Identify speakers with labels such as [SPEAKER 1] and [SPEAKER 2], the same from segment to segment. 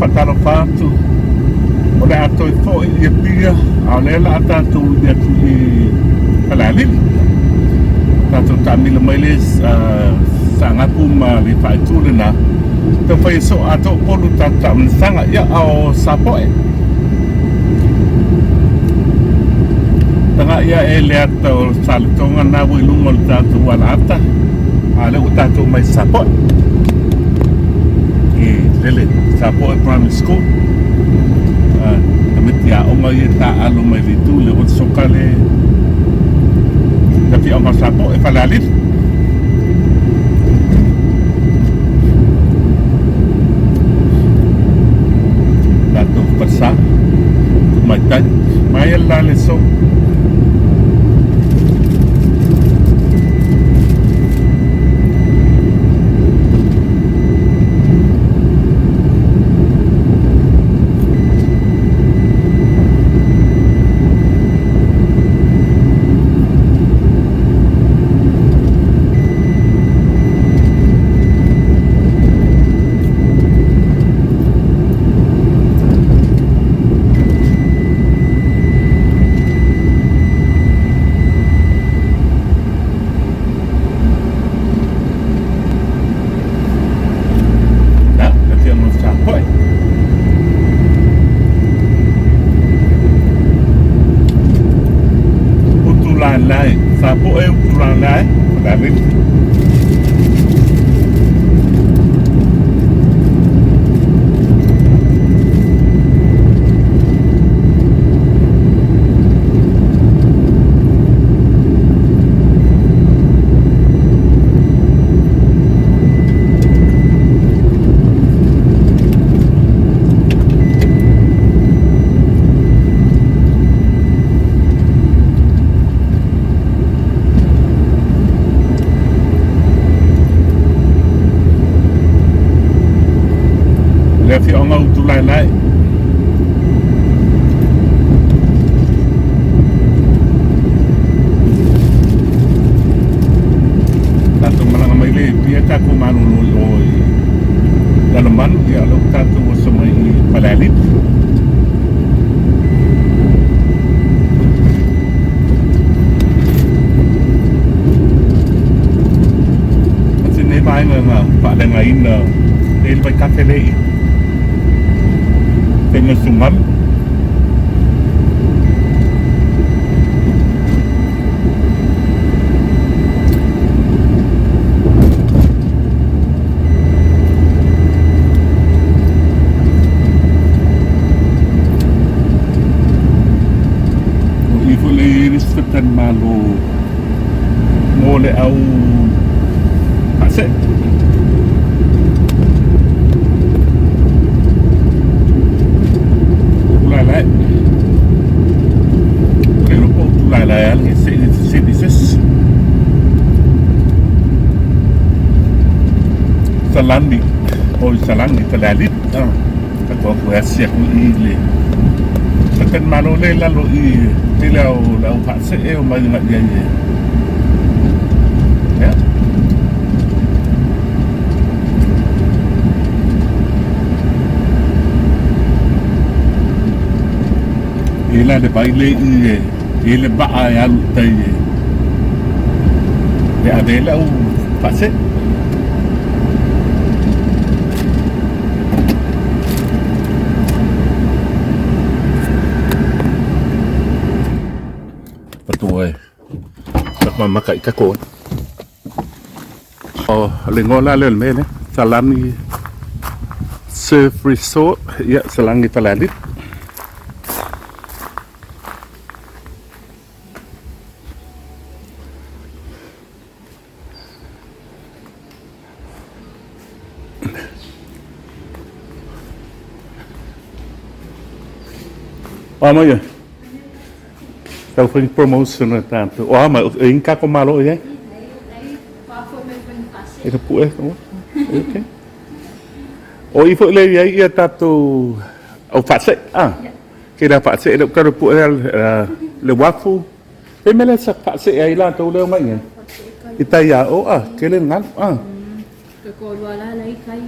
[SPEAKER 1] Faatalofa atu, o le a toe foi i Apia, a o lea o le a tatou ili atu i Falealili. Tatou taamilo mai le Saanapu ma le faaitu lena. Taufai e soo atoa Upolu tatou taamilosaga. Ia, a o Sapoe. Tagai ae le ata o Saletoga na ua i luga o le tatou alaata, a o lea ua tatou mai Sapoe. I lele Sapoe Primary School. Tamaiti aoga ia taaalo mai le itu le ua soka le afioaga o Sapoe Falealili. Tatou falesa tamaitai mai la le so. Na, le afioga o Sapoe. Utulaelae, Sapoe Utulaelae, Falealili. Le afioaga o Utulaelae. Tatou malaga mai le Apia tatou malolo i o i Lalomanu, ia o lea ua tatou oso mai i Falealili. Ati nei vaega na faaleagaina e le vaitafe le i faiga sugalu. O i foi le i le faletalimalo mo le au faasee. Utulaelae. O le iloa po o Utulaelae lava le see se isi. Salani, o i Salani, Falealili. Tatou atu e asi atu i le faletalimalo lea i lalo i i le au le au faasee o mai agai i ai e. Ia. I la le vai le i e i le vaa e alu i tai e e ave ai le au faasee. Patu e mamaka i kako e. O le igoa la lea o le mea lea, Salani Surf Resort, ia Salani Falealili. O a mai e? Tau fai promotion a tātou. O a mai, e inga kako malo i ai? E ka pue, okay. O i foi le i ai ia tātou au whaase, ah. Ke la whaase, le ukaro pue le wafu. Pe mele sa whaase ai la tau leo mai ngai. I tai a o a, ke le ngalu, ah.
[SPEAKER 2] Ke ko lua la lai kai,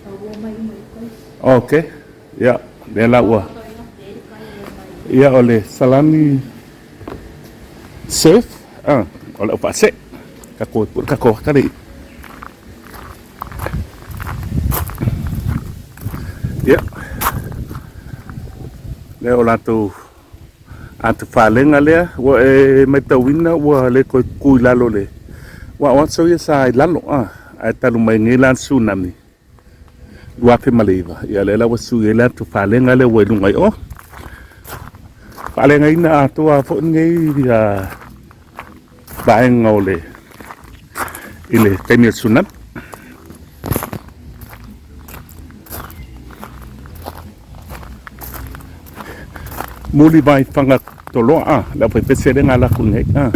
[SPEAKER 2] au o mai mai kai.
[SPEAKER 1] Okay. Ia, lea la ua. Ia, o le Salani Surf, ah, o le au faasee. Tatou e pue tatou atalii. Ia, lea o latou atufalega lea, ua e matauina ua le toe tutu i lalo le, aua o aso ia sa i lalo, ah, ae talu mai nei la le tsunami 2009, ia lea la ua sui ai le atufalega lea ua i luga i o. Faaleagaina atoa foi lenei vaega o le i le taimi o le tsunami. Mulivai Fagatoloa, ah, le aufaipese lea na alu atu nei. Ah.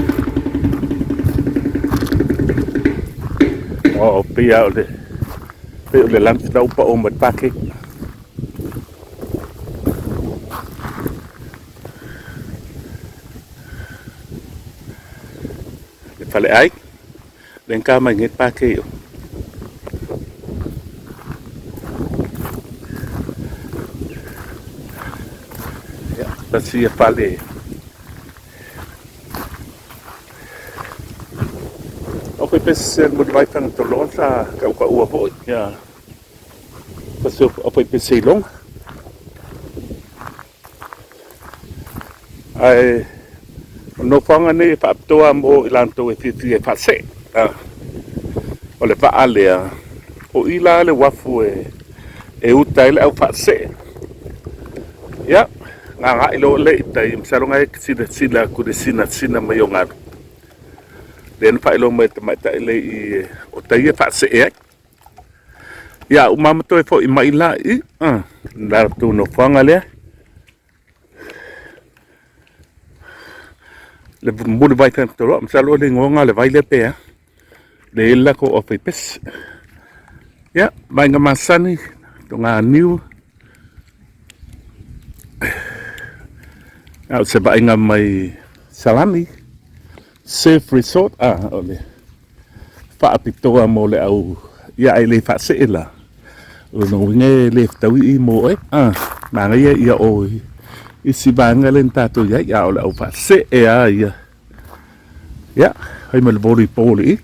[SPEAKER 1] Oh, pei o le pei o le lunch la ua pao mai le pake. Le faleai, le ka mai nei pake i o. Ia, tasi ia fale. O koe pese mo le vai whangatoloa sa kaukaua foi. Ia, tasi o koe pese i longa. Ae o nofoaga nei e faapitoa mo i latou e fiafia e faasee. O le vaa lea, o i la le uafu e uta ai le au faasee. Ia, gaga'i loa lea i tai, masalo na e silasila atu i le sinasina mai o galu. Lea na faailoa mai e le tamaitai lea i o tai e faasee ai. Ia, uma ma toe foi mai la i latou nofoaga lea. Le mulivai fetoloa, masalo o le igoa lena o le vai lea pe a. Le i ai le latou aufaipese. Ia, vaega masani, toganiu. A o se vaaiga mai Salani Surf Resort, o le faapitoa mo le au ia ae le faasee la. O lona uiga e le fetaui i mo oe. Manaia ia o isi vaega lea na tatou i ai, a o le au faasee lava ia. Ia, fai ma le volleyball i i.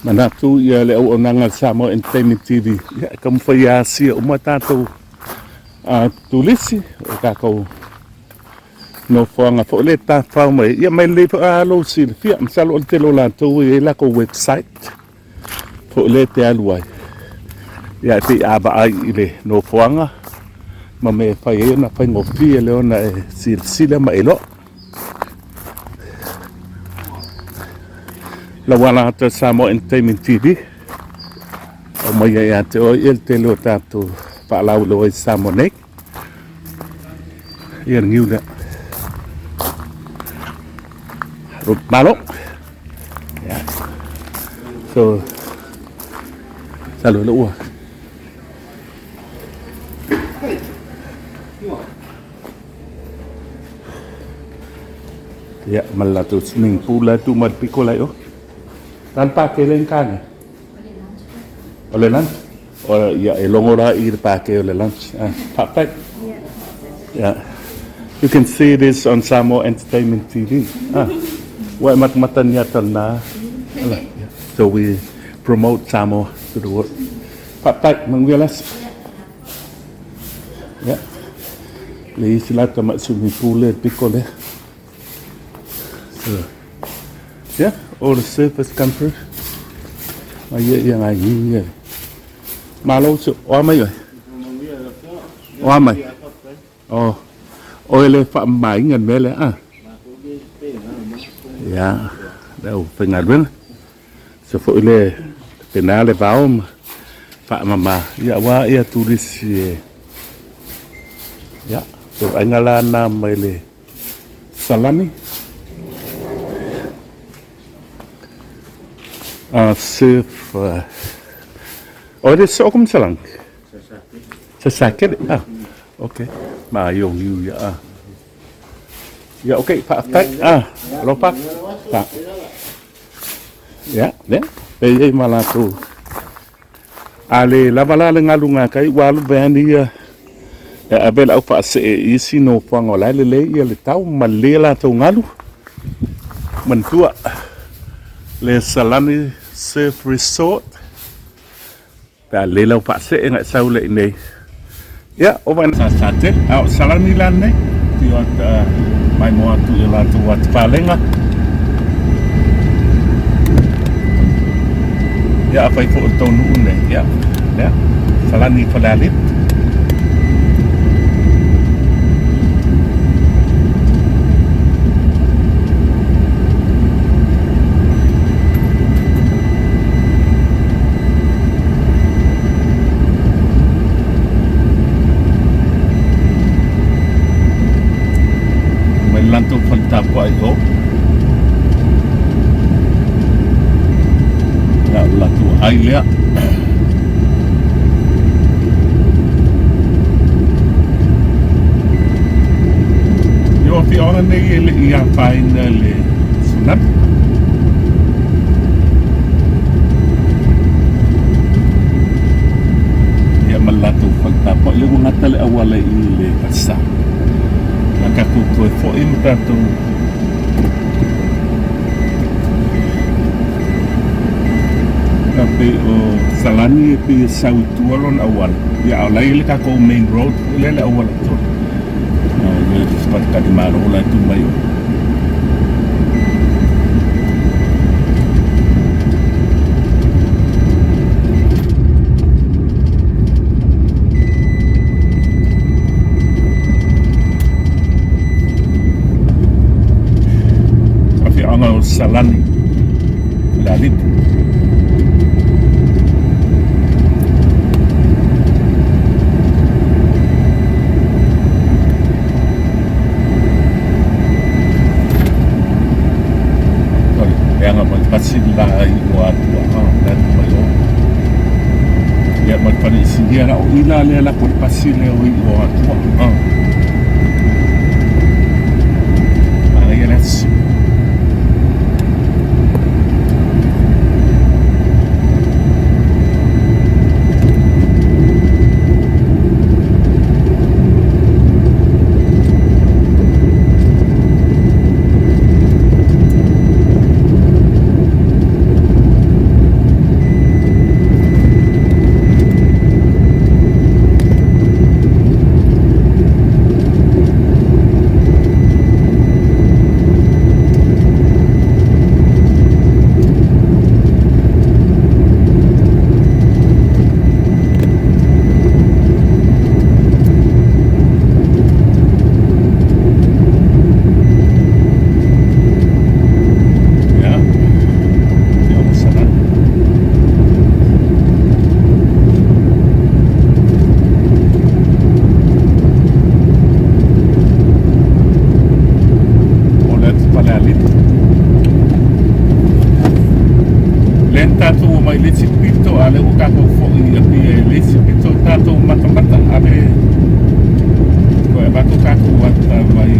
[SPEAKER 1] Manatu ia le auaunaga a le Samoa Entertainment TV, ia e taumafai e asia uma tatou turisi o tatou nofoaga foi lea e tafafao mai ai. Ia mai lelei foi lava lou silafia, masalo o le tele o latou e i ai latou website foi lea e te alu ai, ia e pei a vaai i le nofoaga ma mea e fai ai ona faigofie lea ona e silasila ma e iloa. Lau ala atu e Samoa Entertainment TV, aumai ai ia te oe ia le tele o tatou faalauiloa i Samoa nei. Ia le niu lea. Malo. Yeah. So, salo le ua. Ia, ma le latou swimming pool la e tu mai le piko la i o. La le pake le kane. O le lunch. O, ia, e logo la i le pake o le lunch. Ah, faafetai. Yeah. You can see this on Samoa Entertainment TV. Ah, ua e matamata ni ata na. Ala, yeah. So we promote Samoa to the world. Faafetai, manuia le aso. Ia. Le isi la tamai swimming pool le piko lea. So, yeah, all the surfers come through. Mai ia ia ngai ngi ia. Malo se o mai oi. O mai. O o le fa mai ngan mele a. Ya, le au faigaluega. Se foi le pena le vao ma faamama ia aua ia turisi e ia se vaaiga la na mai le Salani a surf o le soo kum salang sa sakele ah okay ma yo ngiu ia ah. Ia, okei, faafetai. Ah, alofa. Fa. Ia, lea. E i ai ma latou. A le lava la le galu gakai ua alu vaeane ia e ave le au faasee i isi nofoaga o la e lelei ia le tau ma lelei a latou galu. Manatua le Salani Surf Resort pe a lelei lau faasee na e sau lea i inei. Ia, ova ina sa tele. A o Salani la lenei, tio atu maimoa atu i o latou atufalega. Ia, afai foi o le tou nuu lenei, ia, lea, Salani i Falealili. Mai le latou fale tapuai i o. Ia, o le latou ai lea. Ia, o afioaga nei e le i afaina i le tsunami. Ia ma le latou fale tapuai lea ua gata le auala i le falesa. A tatou toe foi ma tatou pei o Salani e pei e sau i tua lona auala. Ia a o la e i ai le tatou main road foi lea le auala tonu. Ia le faletalimalo la e tu mai o. Afioaga o Salani, Falealili. E aga mai pasi le la i o atua a la tu mai o. Ia ma le fale isinia la o i la lea la ko le pasi lea o i o atua a. Manaia le aso. Ia, ia o Salani. O le atu Falealili. Lea na tatou omai i le isi pito, a o lea ua tatou foi i Apia i le isi pito, tatou matamata a le toe avatu tatou ata mai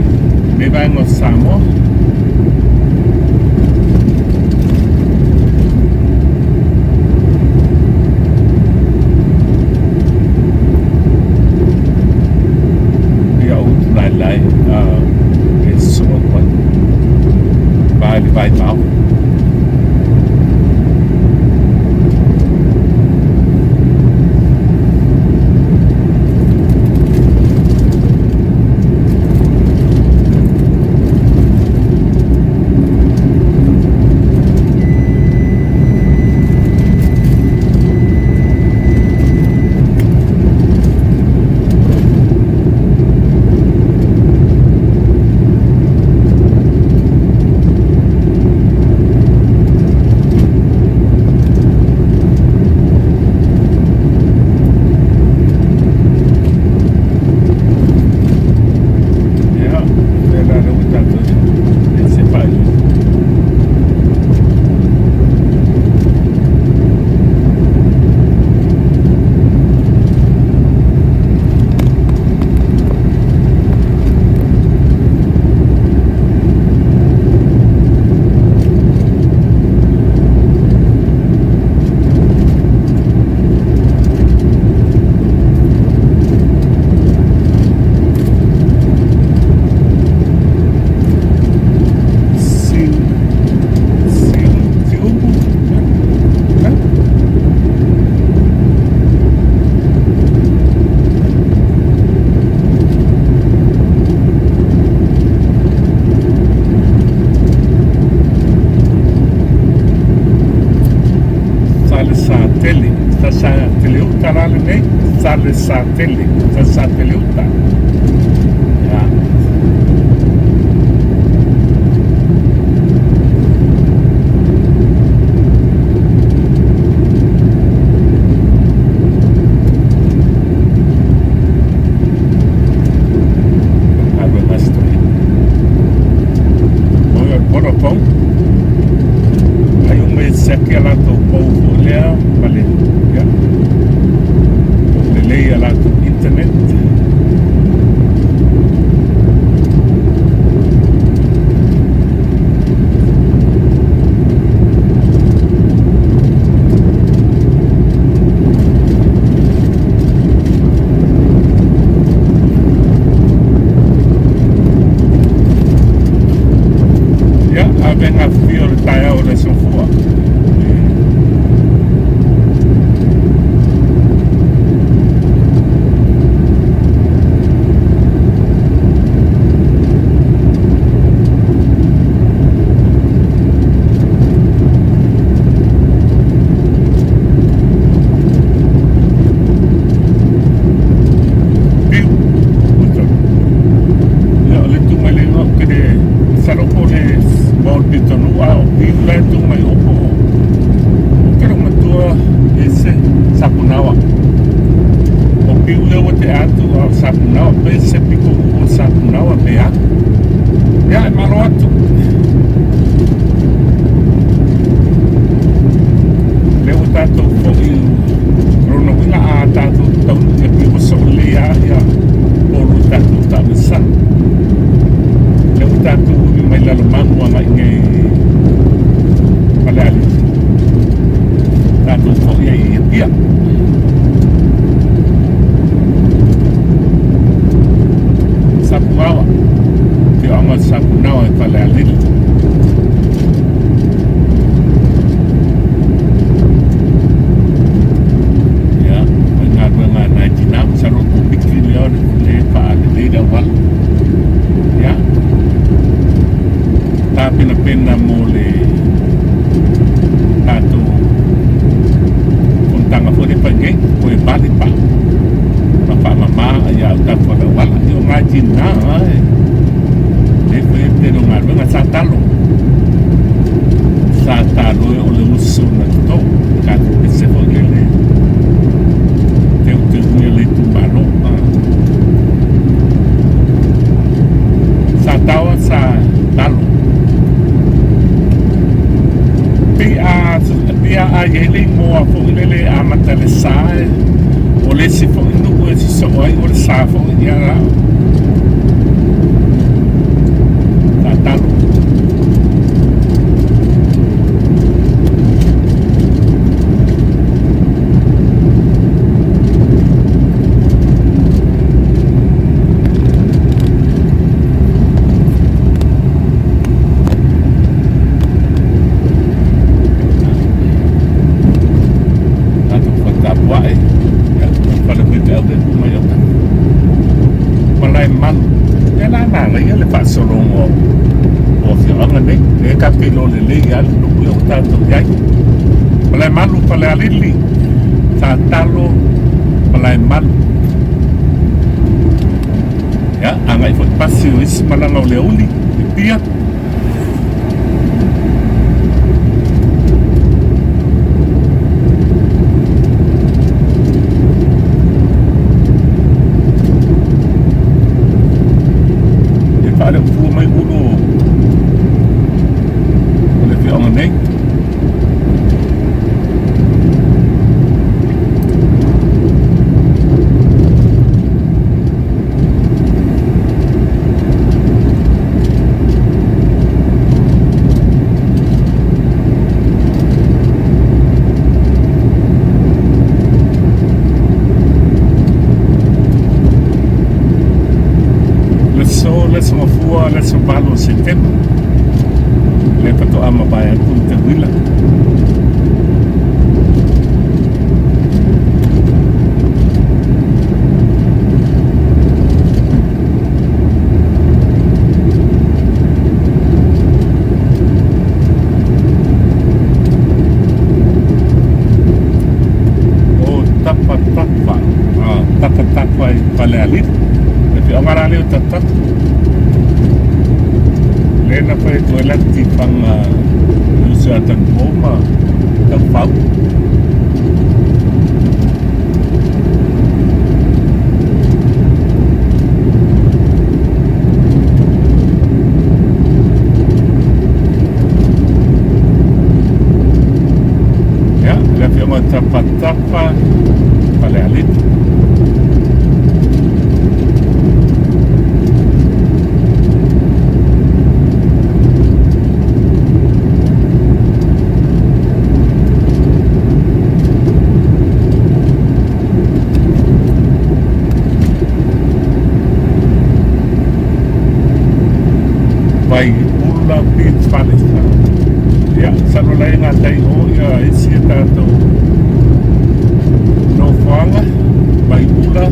[SPEAKER 1] lenei vaega o Samoa. Ia ou tulaelae e sosoo atu ai. Vai le vai mao. Salesatele, Salesatele uta. Ia. Galuega a si toeaina. O le Vodafone, ai uma e siaki a latou pou foi lea ma le, ia, lelei a latou internet. Ia, avega afifio o le taeao o le aso Fua. Piu. Ia, o le tu mai le igoa ou te le masalo po o le mo le pitonuu a o piu la e tu mai o po o ou te le o matua ese Sapunaoa. O piu lea ua tea atu a o Sapunaoa pe se pitonuu o Sapunaoa pe a. Ia, e malo atu. Lea ua tatou foi o lona uiga a tatou taunuu i Apia ua soo lelei lava ia polu i tatou taamilosaga. Lea ua tatou umi mai Lalomanu agai nei i Falealili, tatou foi ai i Apia. Sapuaoa, afioaga o Sapunaoa i Falealili. Ia, faigaluega a nai tina, masalo o le Komiti lea o le faalelei le auala. Ia, tapenapena mo le tatou fonotaga foi lea e fai nei, o e vale pa ma faamama ia o tatou le auala. Ia o nai tina ai, le fai e tele o galuega sa talo. Sa talo e o le uso na toto, tatou pese foi lele teuteuina le itumalo. Sa taoa sa talo. Pei a pei a a i ai le igoa foi lele e amata i le sa e o le isi foi nuu e sosoo ai o le sa foi ia la. Sa talo. Tatou fatapua'i ia fale faifeau e tu mai uta. Malaemalu. Ia la manaia le faasologa o afioaga nei. Lea tatou te iloa lelei lava le nuu lea ua tatou i ai. Malaemalu, Falealili, Satalo, Malaemalu. Ia, agai foi pasi o isi malaga o le aoauli i Apia. E faaleofua mai ulu o le afioaga nei. Le aso, le aso Gafua, le aso 8 o Setema, lea faatoa mavae atu le tauila. O Tapatapa. Ah. Lea na fai atu ai la tifaga le uso ia Tanupo ma Taufau. Ia, le afioga o Tapatapa Falealili. Vaiula Beach Palace. Ia, masalo la e gata i o ia isi a tatou nofoaga, Vaiula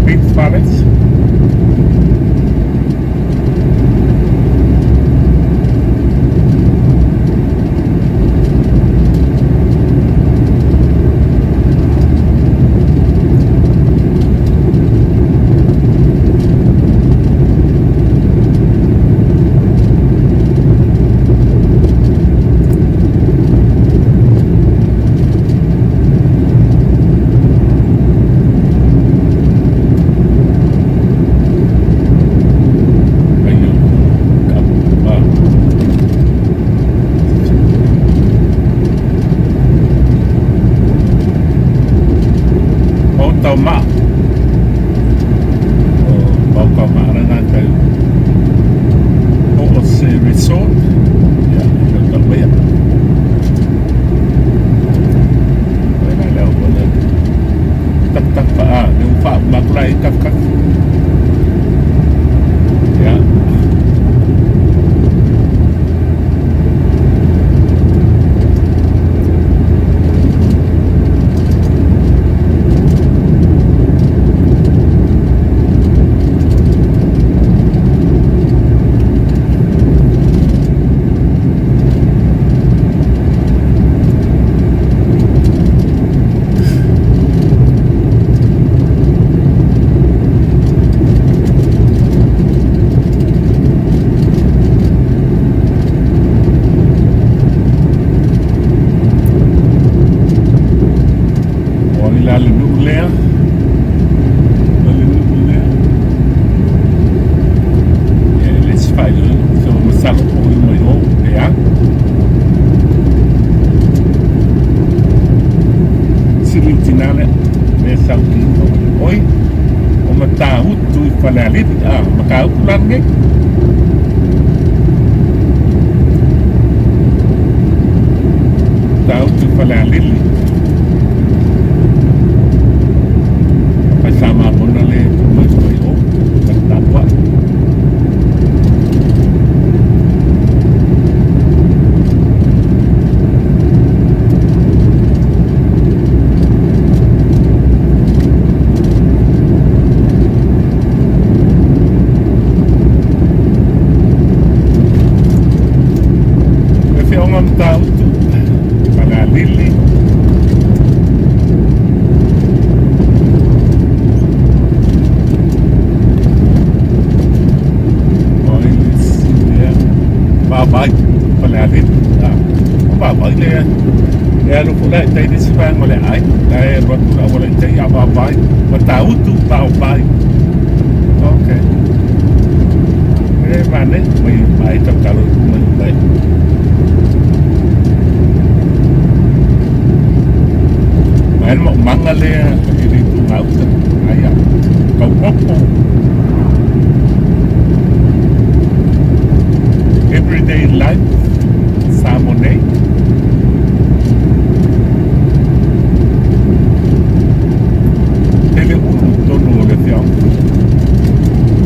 [SPEAKER 1] Beach Palace. Tau maa. O Pautaumaa lena tai o se resort. Ia, e tau tau maia. Wena leo o le tak tak pa a, le ufa makula i kaf kaf. Ia. O ai la le nuu lea? O le nuu lea. Ia, e le si faailoa. So, masalo po o mai o, e a? Sili tina lea. Lea sau i oi. O Matautu i Falealili. Ah, Matautu la nei. Matautu i Falealili. Fai sa mapona le mai mai o. Tapua. E whionga Matautu, Falealili. O ai le isi lea. Vaavaai, Falealili. Ah, o vaavaai lea. E alu fo la e tai le si vaega o le ai. La e alu atu la auala i tai a vaavaai. Matautu, vaavaai. Okay. E mane, mai mai tau talo mai mai. Mai mo manga lea e le tu ngauta. Ai a. Kau popo. Everyday life Samoa nei. Tele ulu tonu o le fiaoga.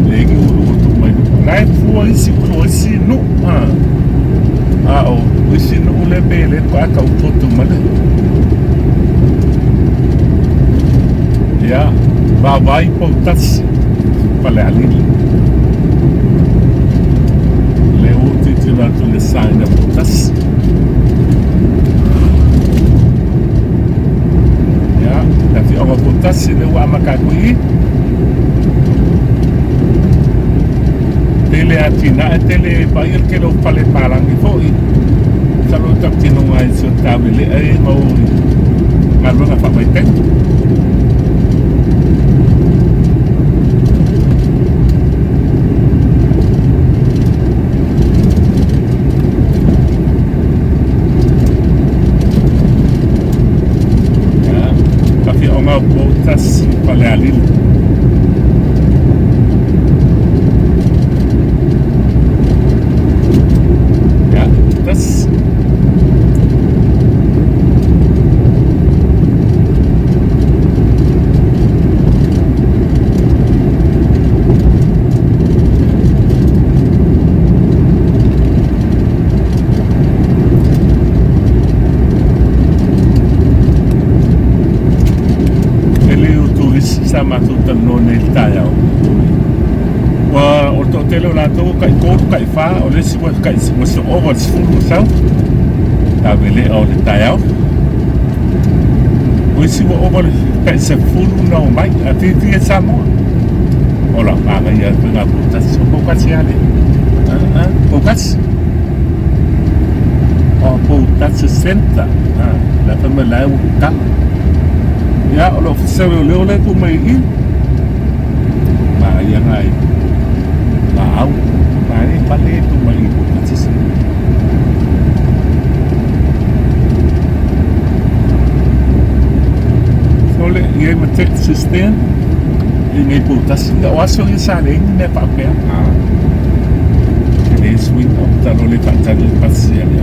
[SPEAKER 1] Le igi ulu o tu mai nuu. La e fua isi ulu o isi nuu. Ah. A o isi nuu le pe le pa kau potu male. Ia, vaavaai Poutasi, Falealili. Le ua tilotilo atu i le sign a Poutasi. Ia, le afioaga o Poutasi lea ua amata atu i i. Tele atinae tele vaaia le tele o fale palagi foi. Masalo o tautinoga ai si o ta aulelea ia ma o i galuega faavaitaimi. Ia, afioaga o Poutasi, Falealili. Ia, tasi. E le o turisi sa matou talanoa nei i le taeao. Ua o le toatele o latou ua tai tolu, tai fa, o le isi ua tai ua ova i le 10 sau. Tavelea o le taeao. O isi ua ova i le tai 10 na omai, a fiafia Samoa. O la manaia le faiga poutasi. O poutasi lava lea. Poutasi. O Poutasi Centre. La fai mai la e ua tatala. Ia, o le Ofisa o Leoleo lea e tuu mai i i. Manaia nai laau. Manaia fale e tuu mai i Poutasi Centre. So le i ai ma taxi stand i nei Poutasi. Ia, o aso ia sa leai ni mea faapea. E le suiga o talo le faatali le pasi a le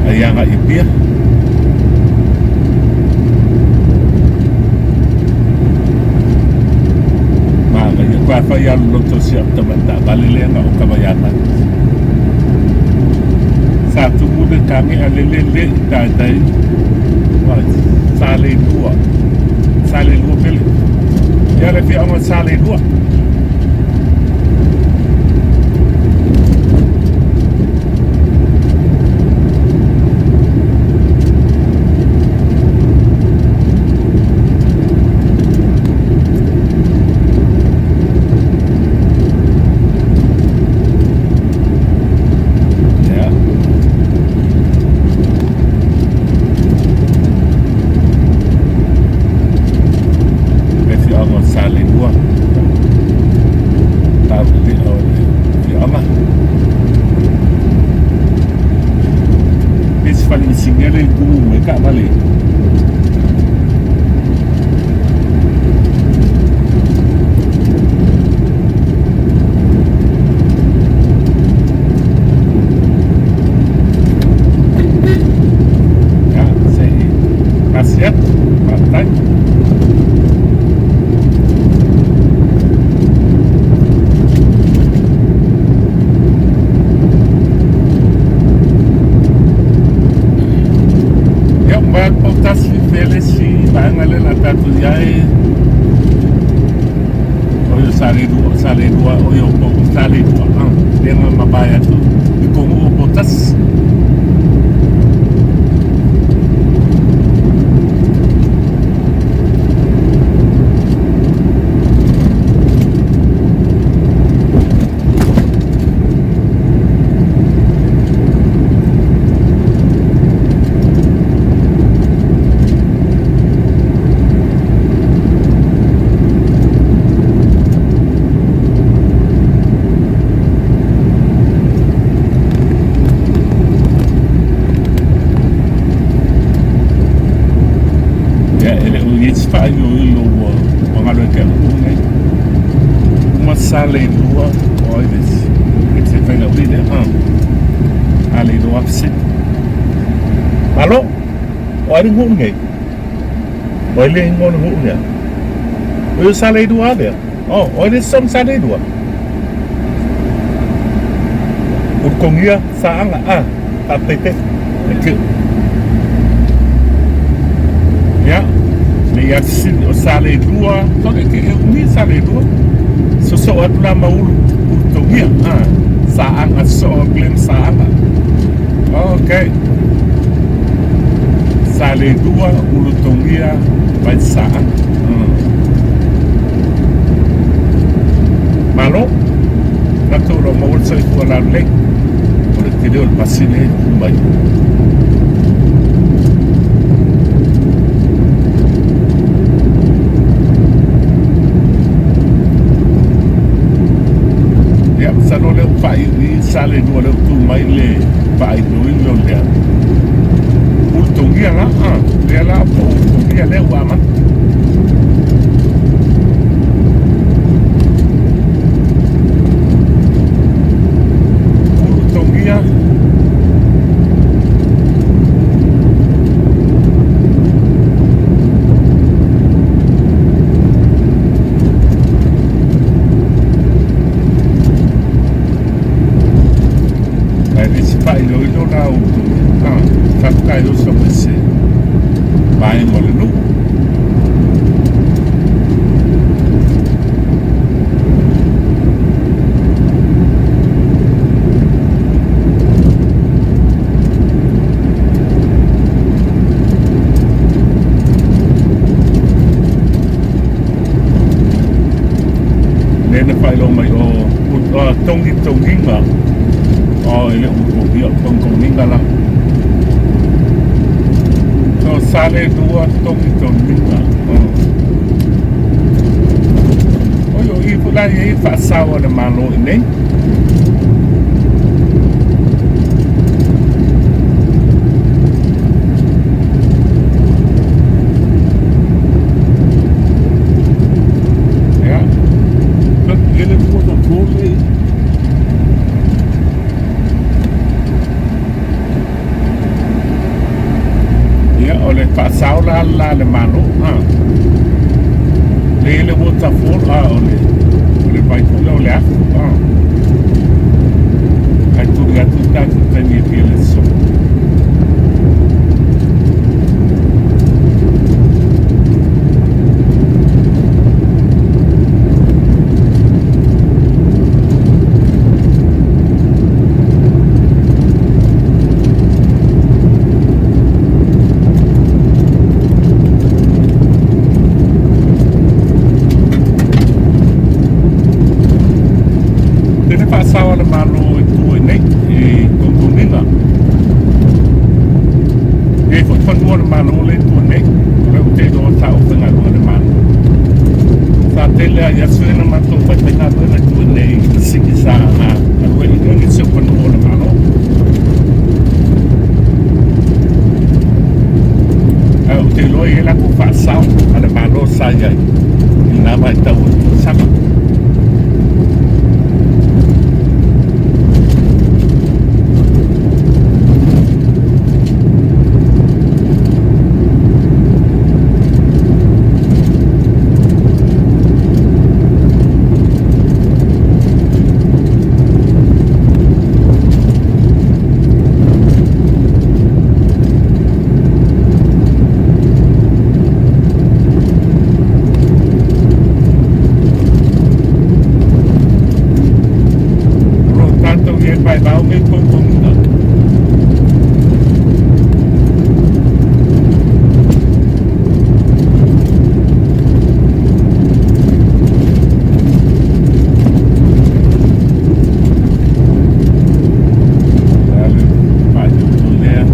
[SPEAKER 1] ai agai i Apia. Manaia koe a fai alu loto si au tamai taavale lea na oka mai ia mai. Sa tumu le kage a lele le i taitai. Sa le lua. Sa le lua pele. Ia le fiaoga sa le lua. Ia. Le afioaga o Saleilua. Taulelea o le afioaga. Pe se fale inisinia le tumu mai taavale. Ia, se i pasi atu. Faafetai. Ia, ua atu pautasi fea le isi vaega lea o le a tatou i ai. O ia sa le lua, sa le lua, o ia o sa le lua, lea na mavae atu i Konu'u o Poutasi. Ia, e le o i ai se faailoilo ua galo ia te au nei. Uma sa le lua, o ai le isi. E te fai lau lea, ha. A le iloa opposite. Malo, o ai le nuu nei? O ai le ingoa o le nuu lea? O ia sa le lua lea? Oh, o ai le son sa le lua? Ulutogia Saaga, a, faafetai. Thank you. Ia, le ia fesili o Saleilua, sole ke e umi Saleilua. Sosoo atu la ma ulu, Ulutogia, a, Saaga, sosoo atu le ma Saaga. Okay. Saleilua, Ulutogia, vai Saaga. Malo. Manatu o lo o maua le soifua lalelei. O le tele o le pasi lea e tu mai. Ia, masalo o lea ua faaiuiu sa le lua lea ua tu mai le faailoilo lea. Ulutogia la, lea la po o Ulutogia lea ua amata. Ulutogia Ae le se faailoilo la o outou, faafetai oso mai se vaega o le nuu. Lea na faailoa mai o togitogiga o e le o togia o togitogiga la. So sale lua togitogiga. Oi o i foi la e i ai faasao a le Malo i inei. Ia. Ele waterfall. Ia, o le faasao la la le Malo. Ha. Le le waterfall, a o le o le vai foi lea o le afu. Ha. Ai tuli atu tatou taimi e fia le so. Tele faasao a le Malo i tua i nei, i togitogiga. E i ai foi fanua o le Malo lea i tua nei, o lea ou te iloa sa ou faigaluega i le Malo. Sa tele lava i aso ia na matou faifaigaluega i tua nei i masini sa galueaiina nisi o fanua o le Malo. Ae ou te iloa e i ai latou faasao a le Malo sa i ai i lena vaitau o le tausaga. O lo o tatou i ai vaivao nei togitogiga. Le faaiuiu lea.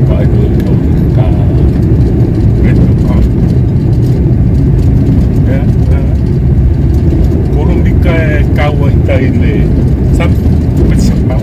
[SPEAKER 1] Faailoilo i ka reto. Ea, ea. Kolomika e kaua i tai le sami, me se mau.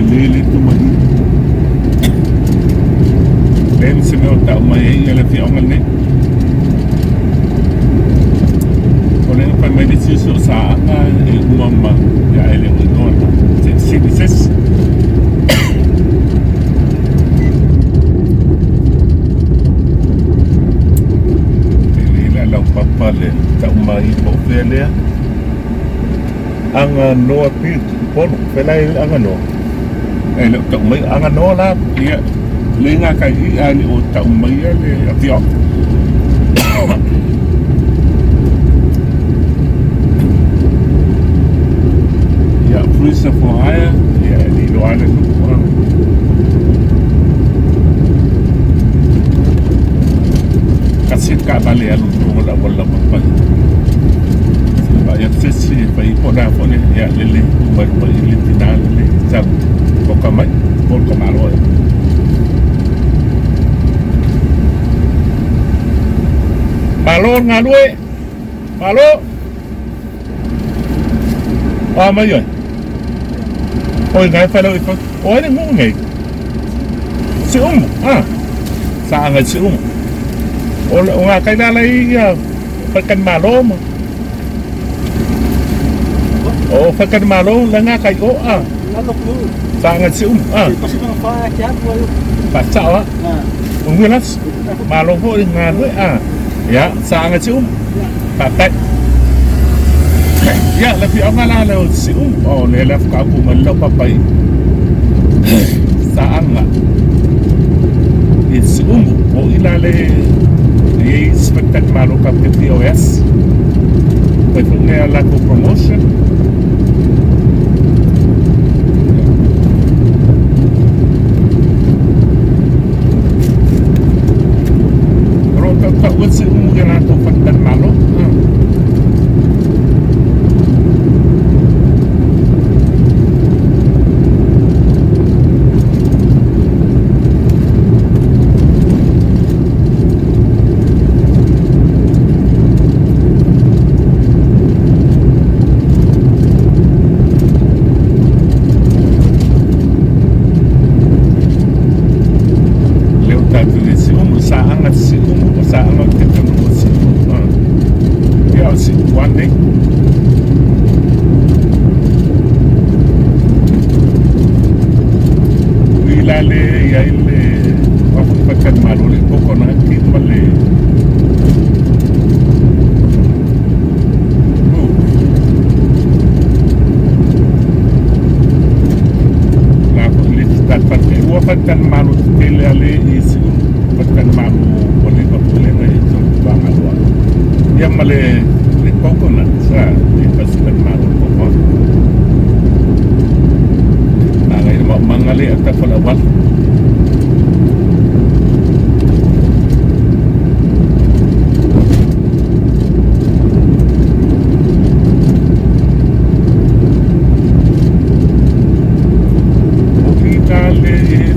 [SPEAKER 1] tele le tumai. Le ma se mea o tau mai ai ia le afioaga lenei. O lea na fai mai le isi uso o Saaga e uma ma ia ae le o igoa na. Se fesili se isi. E le laupapa le tau mai po o fea lea. Aganoa Butte, Upolu, fea la e Aganoa? E le o tau mai Aganoa la, ia, le ga kai i a le o tau mai le afioaga. Ia, Freezer for Hire, ia, e le iloa le nuu. Tasi le taavale e alu i luga o le auala laupapa. Vaai atu se isi e fai po o le a foi le ia lele mai luga i le tina lele sau poka mai po o le tamaloa ea. Malo le galue! Malo! O a mai oe? Oi ngai whai lau i whai. O ai le nuu nei? Siumu, ah. Saaga i Siumu. O, o ngā kai lala i ia whaikani malo ma. O whaikani malo la ngā kai o a. Saaga i Siumu, ah. Whaasao a. O ngui las. Malo foi ngā lue a. Ia, saaga i Siumu. Faafetai. Ia, le afioaga la lea o Siumu, o lea le faatoa tu mai le laupapa i Saaga i Siumu. O i la le e i ai se faletalimalo tatou te POS. Fai foi lea latou promotion. O lo o tautau ai Siumu i a latou faletalimalo. Lea o tatou i Siumu, Saaga Siumu, o Saaga o te tonu o Siumu. Ia o Siumu nei. I la le i ai le whakapakari malo le coconut ma le la foi le ta ua faletalimalo tetele a le i Siumu, faletalimalo ua leva foi lea na i ai tau tulaga loa. Ia ma le le coconut sa le faletalimalo le coconut. Manaia le maumaga lea tafa le auala. O i la le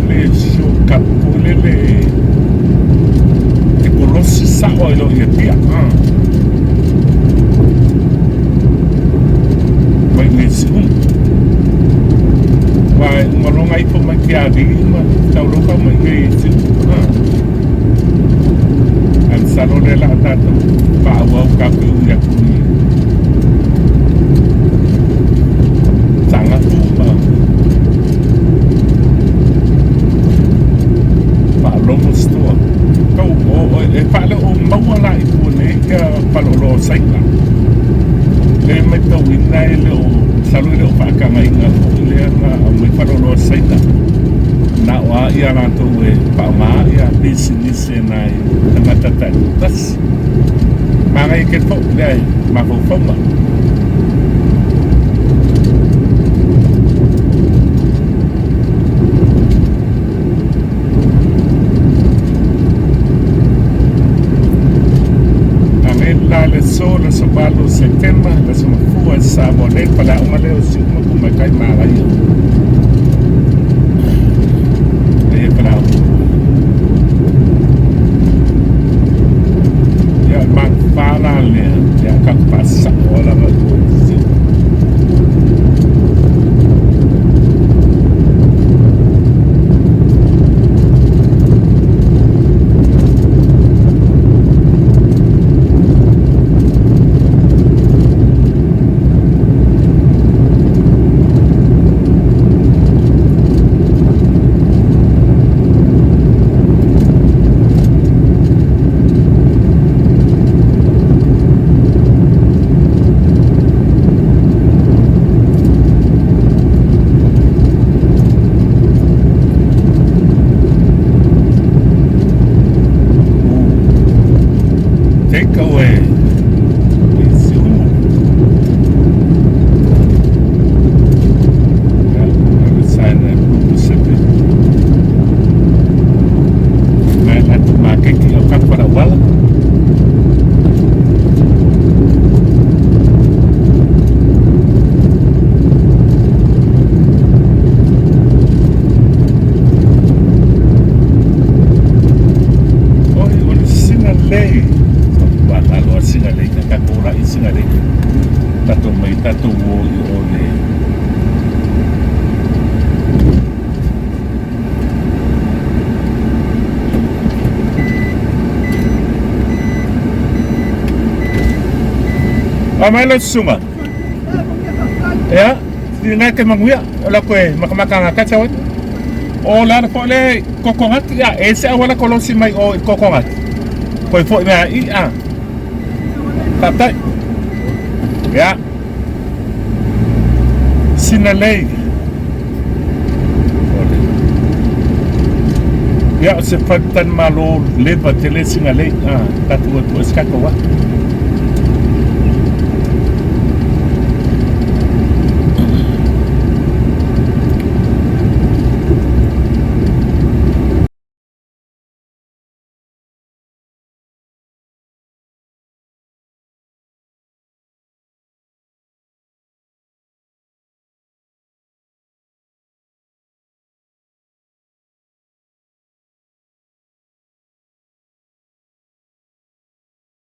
[SPEAKER 1] le shortcut foi lele e kolosi sao ai loa i Apia. Mai le Siumu. Aua e uma loa ona ifo mai Kealii ma tau loa tau mai i Siumu. Ae masalo o lea o le a tatou faaauau tatou ui atu i Saanapu ma Faalogo Store. Tau o e faale o maua la i tua nei ia faleoloa o Saina. Le matauina e le o masalo e le o faatagaina foi lea na aumai faleoloa Saina. Na o a ia latou e faaaoga ia pisinisi nai tagata taitoatasi. Manaia tele foi lea mafaufauga. Ame la le aso, le aso 8 o Setema, le aso mafua i Samoa nei, le faleaoga lea o Siumu ma Tumaitai Malaia. Lea e faleaoga. Ia, o le magafa la lea, ia tatou faasao lava i o i Siumu. A mai lau susuga. Ia, sina ke manuia. O la koe makamaka ngā kacha wai. O la fo le kokongati ia e se awala kolosi mai o i kokongati. Koe fo mea i a. Faafetai. Ia. Sina lei. Ia, o se faletalimalo leva tele Sinalei. Ah, tatou atu ai se tatou a.